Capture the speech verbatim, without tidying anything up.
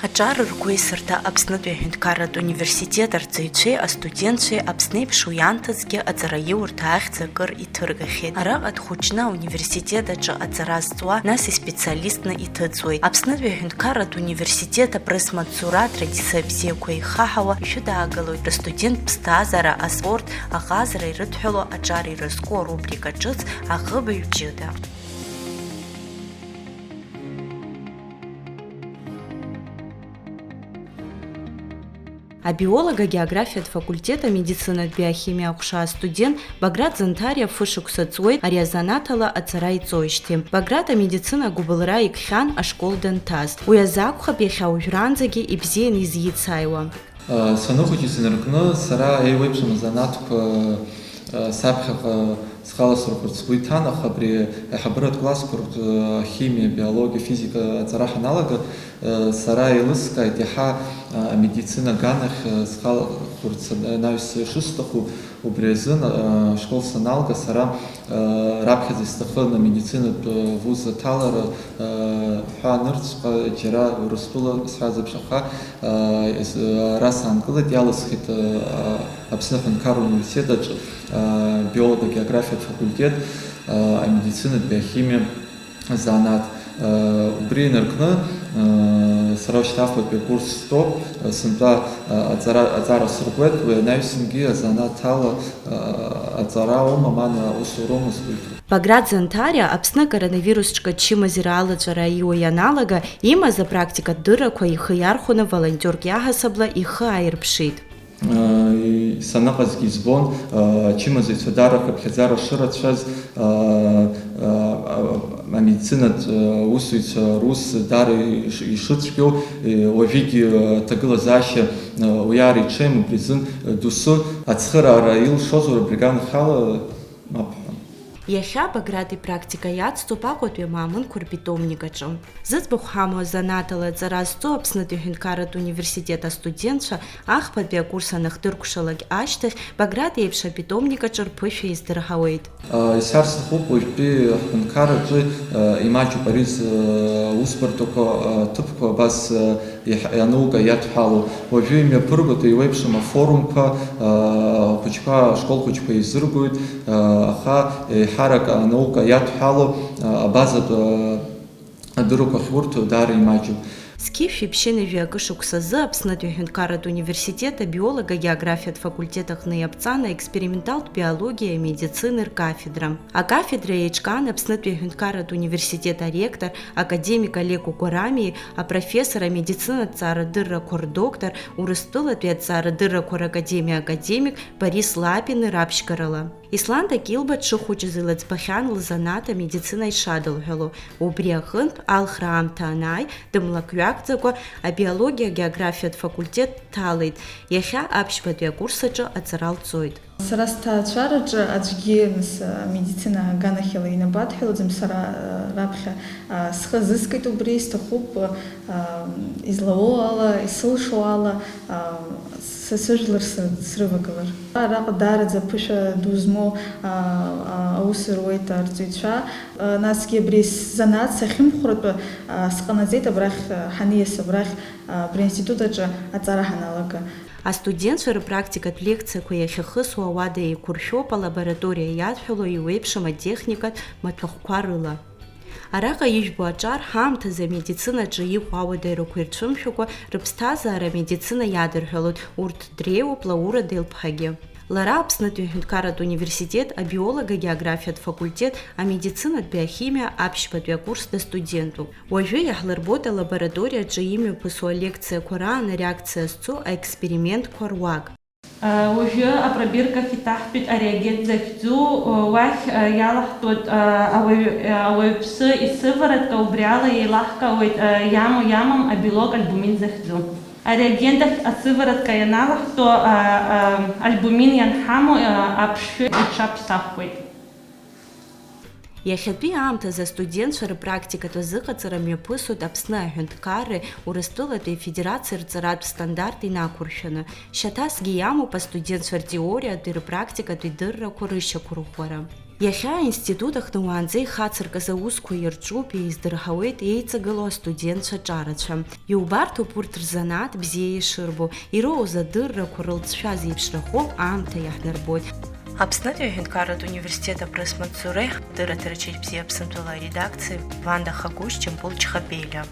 Аҿар ргәеисырҭа Аԥснытәи аҳәынҭқарратә университет арҵаҩцәеи астудентцәеи Аԥсны еиԥш уи аамҭазгьы аҵараиурҭа ахьӡ акыр иҭыргахьеит. Араҟа дхәыҷны ауниверситет аҿы аҵара зҵуа, нас испециалистны иҭыҵуеит. Аԥснытәи аҳәынҭқарратә университет апресс-маҵзура атрадициа бзиақәа ихаҳауа ишәыдаагалоит астудент ԥсҭазаара, аспорт, аҟазара ирыдҳәалоу аҿар ирызку арубрика ҿыц Аҟыбаҩ ҷыда. Абиолог-агеографиатә факультет амедицинатә биохимиа аҟәша астудент Баграт Занҭариа фышықәса ҵуеит ари азанааҭ ала аҵара иҵоижьҭеи. Баграт амедицина агәыбылра икхьан ашкол данҭаз. Уи азы акәхап иахьа уажәраанӡагьы ибзианы изеицааиуа. Саныхәыҷыз инаркны, сара еиуеиԥшым азанааҭқәа саԥхьаҟа схала сырхәарц сгәы иҭан, аха абри аиҳабыратә классқәа рҿы ахимиа, абиологиа, афизика аҵара ҳаналага, сара еилыскааит иаҳа амедицина аганахь схалахәырц анаҩс шысҭаху. Убри азын ашкол саналга, сара раԥхьаӡа исҭахын амедицинатә вуз аҭалара ҳәа анырцәҟа, џьара Урыстәыла сҳәазеиԥш, аха ара саанкылеит, иалысхит Аԥсны аҳәынҭқарра университет аҿы абиолого-географиатә факультет, амедицинатә биохимиа азанааҭ. Убри инаркны, сара шьҭа афбатәи акурс стәоуп, сынтәа аҵара, аҵара сыргоит, уи анаҩсангьы азанааҭ ала аҵара аума, ман аусуроума сгәеиҭоит. Баграт Занҭариа Аԥсны акоронавирус ҿкачымазара алаҵәара аиуа ианалага, имаз апрактикатә дыррақәа ихы иархәаны волонтерк иаҳасабла ихы ааирԥшит. Саныҟазгьы избон, ачымазаҩцәа даара рхыԥхьаӡара шырацәаз, амедицинатә усзуҩцәа рус даара ишыцәгьоу, уажәыгь аҭагылазаашьа уиаара иҽеим, убри азын досу ацхыраара илшозар, абри аганахьала мап ҳәа. Иахьа Баграт ипрактика иацҵоуп Аҟәатәи амаамынқәа рпитомник аҿы. Зыӡбахә ҳамоу азанааҭ ала аҵара зҵо Аԥснытәи аҳәынҭқарратә университет астудентцәа ахԥатәи акурс анахдыркәшалак ашьҭахь, Баграт иеиԥш апитомник аҿы рԥышәа издырҳауеит. Исҳәар сҭахуп, уажәтәи ҳҳәынҭқарраҿы имаҷуп ари зусбарҭақәа, аҭыԥқәа абас иаҳ-, анаука иадҳәалоу. Уажәы имҩаԥыргоит еиуеиԥшым афорумқәа, ахәыҷқәа, ашкол хәыҷқәа еизыргоит, аха еиҳарак анаука иадҳәалоу абазатә адыррақәа ахьурҭо даара имаҷуп. Зқьи жәшәи ԥшьынҩажәи акы шықәсазы Аԥснытәи аҳәынҭқарратә университет абиолого-географиатә факультет аҟны иаԥҵан аексперименталтә биологиеи амедицинеи ркафедра. Акафедра еиҿкаан Аԥснытәи аҳәынҭқарратә университет аректор, академик Олег Угәарамиеи, апрофессор, амедицинатә ҵаарадыррақәа рдоктор, Урыстәылатәи аҭҵаарадыррақәа ракадемиа академик Борис Лапини раԥшьгарала. Исланда Килба дшыхәыҷыз илыӡбахьан лзанааҭ амедицина ишадылҳәало. Убри аҟынтә, алхра аамҭа анааи, дымлакҩакӡакәа абиологиа-географиатә факультет дҭалеит, иахьа аԥшьбатәи акурс аҿы аҵара лҵоит. Сара сҭаацәараҿы аӡәгьы, нас, амедицина аганахьала инапы адҳәалаӡам, сара, а, раԥхьа, а, схы азыскит убри, исҭахуп, а, излауоу ала, исылшо ала, а, са сыжәлар сы-, срывагылар. Араҟа даараӡа аԥышәа ду змоу, а, а, аус руеит арҵаҩцәа, а, насгьы абри сзанааҭ сахьымхәратәы, а, сҟанаҵеит абрахь, а, ҳаниас абрахь, а, абри аинститут аҿы аҵара ҳаналага. Астудентцәа рпрактикатә лекциақәа иахьахысуа ауада еиқәыршәоуп алабораториа иадҳәало еиуеиԥшым атехникатә маҭәахәқәа рыла. Араҟа ижәбо аҿар ҳаамҭазы амедицинаҿы иҟоу ауадаҩрақәа ирцәымшәакәа, рыԥсҭазаара амедицина иадырҳәалоит, урҭ дреиуоуп Лаура Делԥҳагьы. Лара Аԥснытәи аҳәынҭқарратә университет абиолого-географиатә факультет амедицинатә биохимиа аԥшьбатәи акурс дастудентуп. Уажәы иаҳлырбоит алабораториаҿы имҩаԥысуа алекциақәа раан ареакциа зцу аекспериментқәа руак. Уажәы апробирка ахь иҭаҳтәеит ареагент захьӡу, уахь иалаҳтәуеит ауаҩ-, ауаҩԥсы исыворотка, убри ала еилаҳкаауеит иамоу иамам абелок альбумин захьӡу. Ареагент ахь асыворотка ианалаҳтәу, альбумин ианҳамоу аԥшшәы иҽаԥсахуеит. Иахьатәи аамҭазы астудентцәа рпрактикатә азыҟаҵара мҩаԥысуеит Аԥсны аҳәынҭқарреи Урыстәылатәи Афедерациеи рҵаратә стандарт инақәыршәаны. Шьаҭасгьы иамоуп астудентцәа ртеориатәи рпрактикатәи дыррақәа рышьақәырӷәӷәара. Иахьа аинститут аҟны уаанӡа ихацыркыз аусқәа ирҿуп, еиздырҳауеит еиҵагылоу астудентцәа ҿарацәа. Иубарҭоуп урҭ рзанааҭ бзиа ишырбо, ироуз адыррақәа рылҵшәа зеиԥшрахо аамҭа иаҳнарбоит. Аԥснытәи аҳәынҭқарратә университет апресс-маҵзуреи ҳдырраҭара Чеиџь бзиа Аԥсынтәыла аредакциеи Ванда Хагәышь, Џьамбул Чхапелиа.